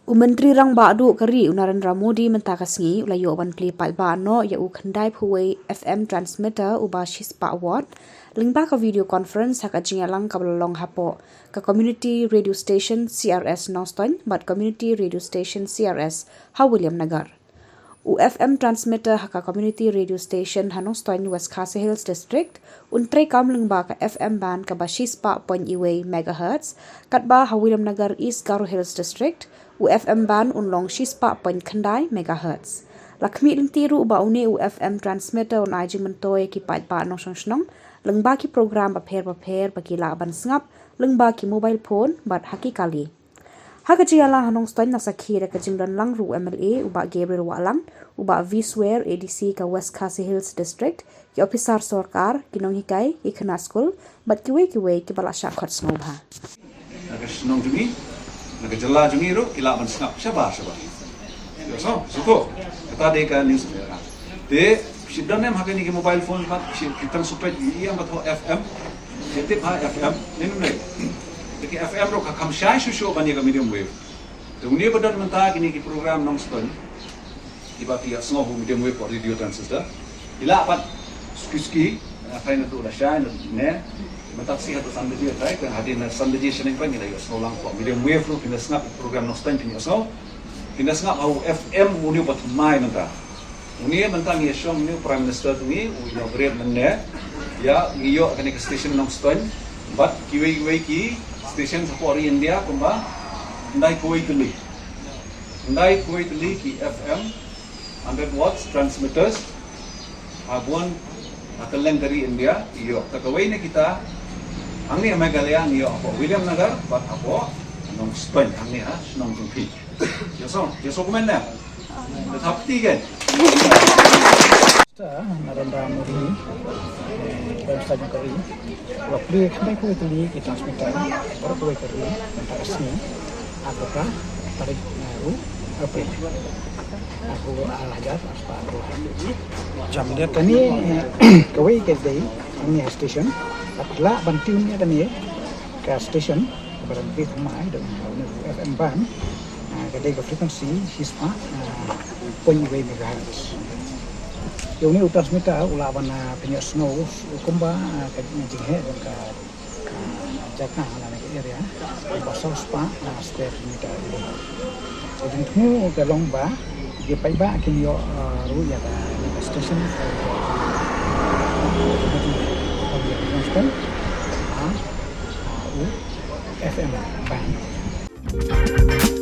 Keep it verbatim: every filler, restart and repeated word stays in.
U Myntri Rangbah Duh ka ri u Narendra Modi mynta ka sngi u la ïoh ban plie paidbah noh ïa u khyndai phew wei F M transmitter uba shispah watt lyngba ka video conference ha ka jingïalang kaba la long hapoh ka Community Radio Station C R S Nongstoiñ bad Community Radio Station C R S ha Williamnagar. U F M transmitter ha ka Community Radio Station ha Nongstoiñ, West Khasi Hills District un treikam lyngba ka F M band kaba shispah point wei megahertz, katba ha Williamnagar, East Garo Hills District, u F M band un long shispah point khyndai megahertz. La khmih lynti ruh ba une u F M transmitter un ai jingmyntoi ïa ki paidbah nongshong shnong lyngba ki program bapher bapher ba ki lah ban sngap lyngba ki mobile phone bad ha ki kali. Ha ka jingïalang ha Nongstoiñ la sakhi da ka jingdon lang ruh u M L A u Bah Gabriel Wahlang, u Bah V Swer, A D C ka West Khasi Hills District, ki ophisar sorkar, ki nonghikai, ki khynnah skul bad kiwei kiwei kiba la shah khot sngewbha. Na ka shnong jong ngi, na ka jylla jong ngi ruh ki lah ban sngap shabar shabar. Ïa, so, sngewthuh. Kata dei ka news. Te shi don em ha kine ki mobile phone pat, shi ki tang suspek ïa ïa ba thoh F M. Shi tip ha F M. Nin ne. Te ki F M ruh ka kham shai shuh shuh ban ïa ka medium wave. Te une ba don mynta kine ki program Nongstoiñ, kiba ki ïa sngew ha medium wave radio transistor, ki lah pat suki suki. Ngan phai na tu la shai ne. Mynta shi haduh san baje, trai kan hadien na san baje shaneng pat ngi la ïa sngew lang ha medium wave ruh, phin da sngap program Nongstoiñ phin ïa sngew. Phin da sngap ha u F M une uba thymmai mynta. Une mynta ngi ïa shong une u Prime Minister jong ngi u inaugurate mynne. Ïa, ngi ïoh kane ka station Nongstoiñ bad kiwei kiwei ki station hapoh ri India kumba khyndai phew wei tylli. Khyndai phew wei tylli ki F M hundred watts transmitters. Ha bun, ha kylleng ka ri India, ïoh. Te kawei na kita, hangne ha Meghalaya ngi ïoh hapoh Williamnagar bad hapoh Nongstoiñ, hangne ha shnong jong phi. Ïohsngew, ïohsngew kumne. Te thap kti kein. Mister Narendra Modi, eh, Prime Minister jong ka ri, u la plie khyndai phew wei tylli ki transmitter baroh kawei ka ri mynta ka sngi, ha ka tarik, eh, arphew April, arphew, ar hajar arspah arphew. Jam da kane, eh, kawei ka dei kane ka station, haba lah ban tune ïa kane ka station, kaba don plie thymmai da u F M band, ah, ka dei ka frequency shispah, ah, point wei megahertz. Ïa une u transmitter u lah ban, ah, pynïohsngew kumba, ah, ka jingheh jong ka, ah, jaka lane ka area ba saw spah, ah, square meter. Ka jingthmu ka long ba ki paidbah kin ïoh, ah, ruh ïa ka, ïa ka station, ah, ah, u F M band.